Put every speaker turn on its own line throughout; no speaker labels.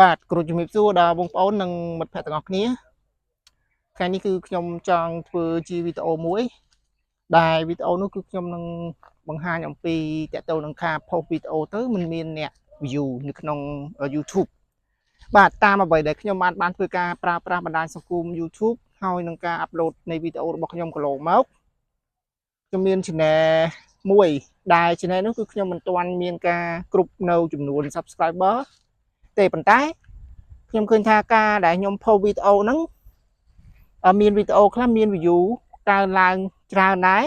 បាទគ្រូជំរាបសួរដល់បងប្អូននិងមិត្តភ័ក្តិទាំងអស់គ្នាថ្ងៃនេះគឺខ្ញុំចង់ធ្វើជាវីដេអូមួយដែលវីដេអូនោះគឺខ្ញុំនឹងបង្ហាញអំពីតកតទៅនឹងការផុសវីដេអូទៅមិនមានអ្នក view នៅក្នុង YouTube បាទតាមអ្វីដែលខ្ញុំបានបានធ្វើការប្រើប្រាស់បណ្ដាញសង្គម YouTube ហើយនឹងការ upload នៃវីដេអូរបស់ខ្ញុំកន្លងមកខ្ញុំមាន channel មួយដែល channel នោះគឺខ្ញុំមិនទាន់មានការគ្រប់នៅចំនួន subscriber ទេប៉ុន្តែខ្ញុំឃើញថាការដែលខ្ញុំផុសវីដេអូហ្នឹងអឺមានវីដេអូខ្លះមាន view កើនឡើងច្រើនដែរ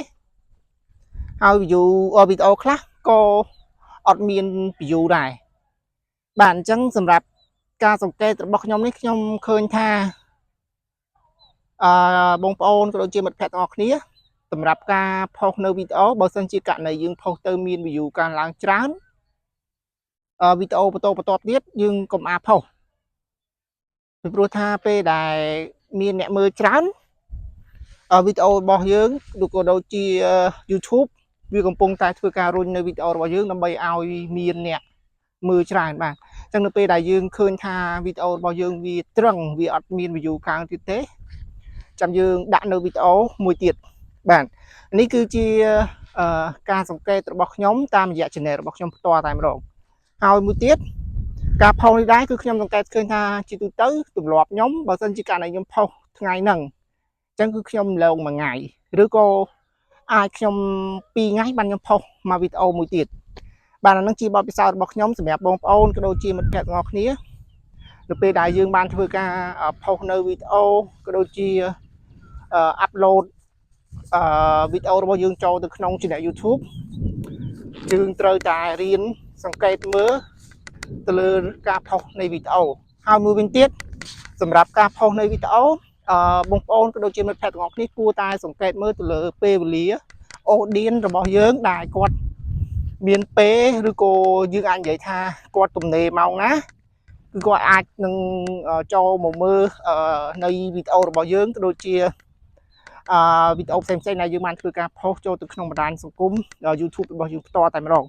ហើយ view វីដេអូខ្លះក៏អត់មាន view ដែរបាទអញ្ចឹងសម្រាប់ការសង្កេតរបស់ខ្ញុំនេះខ្ញុំឃើញថាអឺបងប្អូនក៏ដូចជាមិត្តភ័ក្តិទាំងអស់គ្នាសម្រាប់ការផុសនៅវីដេអូបើសិនជាករណីយើងផុសទៅមាន view កើនឡើងច្រើនអឺវីដេអូបន្តបន្តទៀតយើងកុំអាផុសពីព្រោះថាពេលដែលមានអ្នកមើលច្រើនអឺវីដេអូរបស់យើងឬក៏ដូចជា YouTube វាកំពុងតែធ្វើការរុញនៅវីដេអូរបស់យើងដើម្បីឲ្យមានអ្នកមើលច្រើនបាទអញ្ចឹងនៅពេលដែលយើងឃើញថាវីដេអូរបស់យើងវាត្រឹងវាអត់មាន view កើនទៀតទេចាំយើងដាក់នៅវីដេអូមួយទៀតបាទនេះគឺជាអឺការសង្កេតរបស់ខ្ញុំតាមរយៈ channel របស់ខ្ញុំផ្ទាល់តែម្ដងហើយមួយទៀតការផុសនេះដែរគឺខ្ញុំសង្កេតឃើញថាជាទូទៅទម្លាប់ខ្ញុំបើសិនជាករណីខ្ញុំផុសថ្ងៃហ្នឹងអញ្ចឹងគឺខ្ញុំឡងមួយថ្ងៃឬក៏អាចខ្ញុំ2ថ្ងៃបានខ្ញុំផុសមកវីដេអូមួយទៀតបាទអាហ្នឹងជាបទពិសោធន៍របស់ខ្ញុំសម្រាប់បងប្អូនក៏ដូចជាមិត្តភ័ក្តិទាំងអស់គ្នានៅពេលដែលយើងបានធ្វើការផុសនៅវីដេអូក៏ដូចជាupload អឺវីដេអូរបស់យើងចូលទៅក្នុង channel YouTube យើងត្រូវតែរៀនសង្កេតមើលទៅលើការផុសនៃវីដេអូហើយមួយវិញទៀតសម្រាប់ការផុសនៃវីដេអូអឺបងប្អូនក៏ដូចជាមិត្តភ័ក្តិទាំងអស់គ្នាគួរតែសង្កេតមើលទៅលើពេលវេលា audience របស់យើងដែលគាត់មានពេលឬក៏យើងអាចនិយាយថាគាត់ទំនេរម៉ោងណាគឺគាត់អាចនឹងចូលមកមើលនៃវីដេអូរបស់យើងក៏ដូចជាអឺវីដេអូផ្សេងៗដែលយើងបានធ្វើការផុសចូលទៅក្នុងបណ្ដាញសង្គម YouTube របស់យើងផ្ទាល់តែម្ដង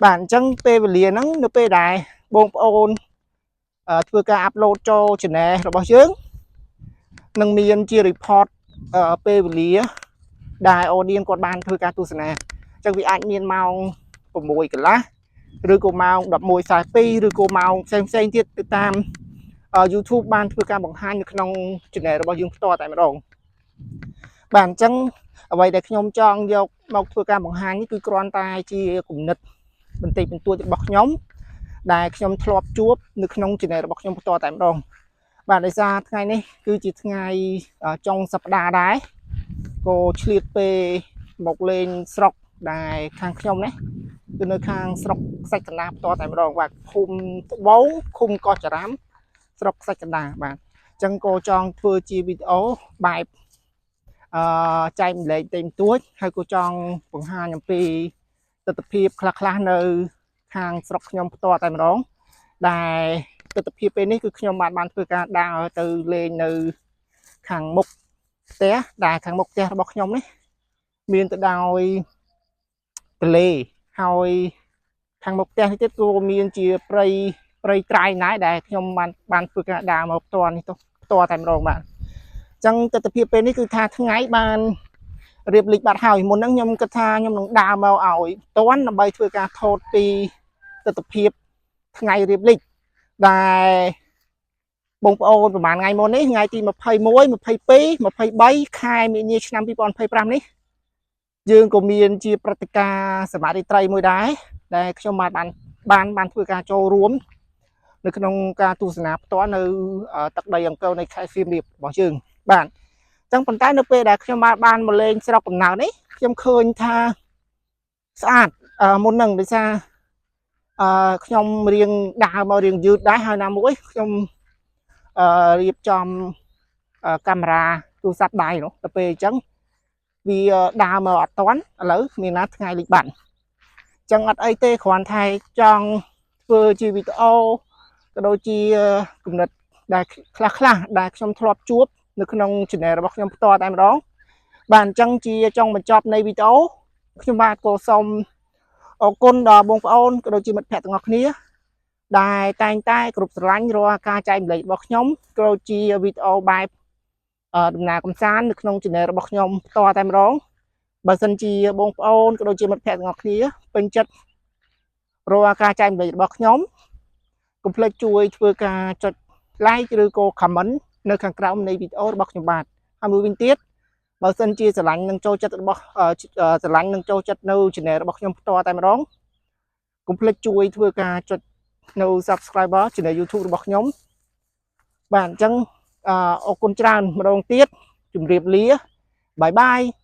បាទអញ្ចឹងពេលវេលាហ្នឹងនៅពេលដែលបងប្អូនធ្វើការ upload ចូល channel របស់យើងនឹងមានជា report ពេលវេលាដែល audience គាត់បានធ្វើការទស្សនាអញ្ចឹងវាអាចមានម៉ោង6កន្លះឬក៏ម៉ោង11:42ឬក៏ម៉ោងផ្សេងផ្សេងទៀតទៅតាម YouTube បានធ្វើការបង្ហាញនៅក្នុង channel របស់យើងផ្ទាល់តែម្ដងបាទអញ្ចឹងអ្វីដែលខ្ញុំចង់យកមកធ្វើការបង្ហាញនេះគឺគ្រាន់តែជាគំនិតបន្តិចបន្តួចរបស់ខ្ញុំដែលខ្ញុំធ្លាប់ជួបនៅក្នុង channel របស់ខ្ញុំផ្ទាល់តែម្ដងបាទដោយសារថ្ងៃនេះគឺជាថ្ងៃចុងសប្តាហ៍ដែរក៏ឆ្លៀតពេលមកលេងស្រុកដែលខាងខ្ញុំនេះគឺនៅខាងស្រុកខ្សាច់កណ្ដាលផ្ទាល់តែម្ដងបាទភូមិត្បូងឃុំកោះចរាមស្រុកខ្សាច់កណ្ដាលបាទអញ្ចឹងក៏ចង់ធ្វើជាវីដេអូបែបអឺចែកម្លែកតិចបន្តួចហើយក៏ចង់បង្ហាញអំពីទស្សនភាពខ្លះៗនៅខាងស្រុកខ្ញុំផ្ទាល់តែម្ដងដែលទស្សនភាពពេលនេះគឺខ្ញុំបានបានធ្វើការដើរទៅលេងនៅខាងមុខផ្ទះដែលខាងមុខផ្ទះរបស់ខ្ញុំនេះមានទៅដោយទន្លេហើយខាងមុខផ្ទះនេះទៀតក៏មានជាព្រៃព្រៃត្រែងដែរដែលខ្ញុំបានបានធ្វើការដើរមកផ្ទាល់នេះទៅផ្ទាល់តែម្ដងបាទអញ្ចឹងទស្សនភាពពេលនេះគឺថាថ្ងៃបានរៀបលិចបាត់ហើយមុនហ្នឹងខ្ញុំគិតថាខ្ញុំនឹងដើរមកឲ្យតាន់ដើម្បីធ្វើការថតពីទស្សនភាពថ្ងៃរៀបលិចដែលបងប្អូនប្រហែលថ្ងៃមុននេះថ្ងៃទី21 22 23ខែមីនាឆ្នាំ2025នេះយើងក៏មានជាព្រឹត្តិការណ៍សមារិត្រីមួយដែរដែលខ្ញុំបានបានបានបានធ្វើការចូលរួមនៅក្នុងការទស្សនាផ្ទាល់នៅទឹកដីអង្គរនៃខេត្តសៀមរាបរបស់យើងបាទអញ្ចឹងប៉ុន្តែនៅពេលដែលខ្ញុំបានបានមកលេងស្រុកកំណើតនេះខ្ញុំឃើញថាស្អាតមុនហ្នឹងដោយសារអឺខ្ញុំរៀងដើរមករៀងយឺតដែរហើយណាមួយខ្ញុំអឺរៀបចំកាមេរ៉ាទូរស័ព្ទដៃនោះដល់ពេលអញ្ចឹងវាដើរមកអត់តាន់ឥឡូវមានណាថ្ងៃលិចបាត់អញ្ចឹងអត់អីទេគ្រាន់តែចង់ធ្វើជាវីដេអូក៏ដូចជាគំនិតដែលខ្លះខ្លះដែលខ្ញុំធ្លាប់ជួបនៅក្នុង channel របស់ខ្ញុំផ្ទាល់តែម្ដងបាទអញ្ចឹងជាចុងបញ្ចប់នៃវីដេអូខ្ញុំបាទក៏សូមអរគុណដល់បងប្អូនក៏ដូចជាមិត្តភ័ក្តិទាំងអស់គ្នា ដែលតែងតែគ្រប់ស្រឡាញ់រាល់ការចែករំលែករបស់ខ្ញុំក៏ដូចជាវីដេអូបែបអឺដំណើរកម្សាន្តនៅក្នុង channel របស់ខ្ញុំផ្ទាល់តែម្ដងបើសិនជាបងប្អូនក៏ដូចជាមិត្តភ័ក្តិទាំងអស់គ្នាពេញចិត្តរាល់ការចែករំលែករបស់ខ្ញុំកុំភ្លេចជួយធ្វើការចុច like ឬក៏ comment នៅខាងក្រោមនៃវីដេអូរបស់ខ្ញុំបាទហើយមួយវិញទៀតបើសិនជាស្រឡាញ់នឹងចូលចិត្តរបស់អឺស្រឡាញ់នឹងចូលចិត្តនៅ channel របស់ខ្ញុំផ្ទាល់តែម្ដងកុំភ្លេចជួយធ្វើការចុចនៅ subscriber channel YouTube របស់ខ្ញុំបាទអញ្ចឹងអរគុណច្រើនម្ដងទៀតជម្រាបលា bye bye.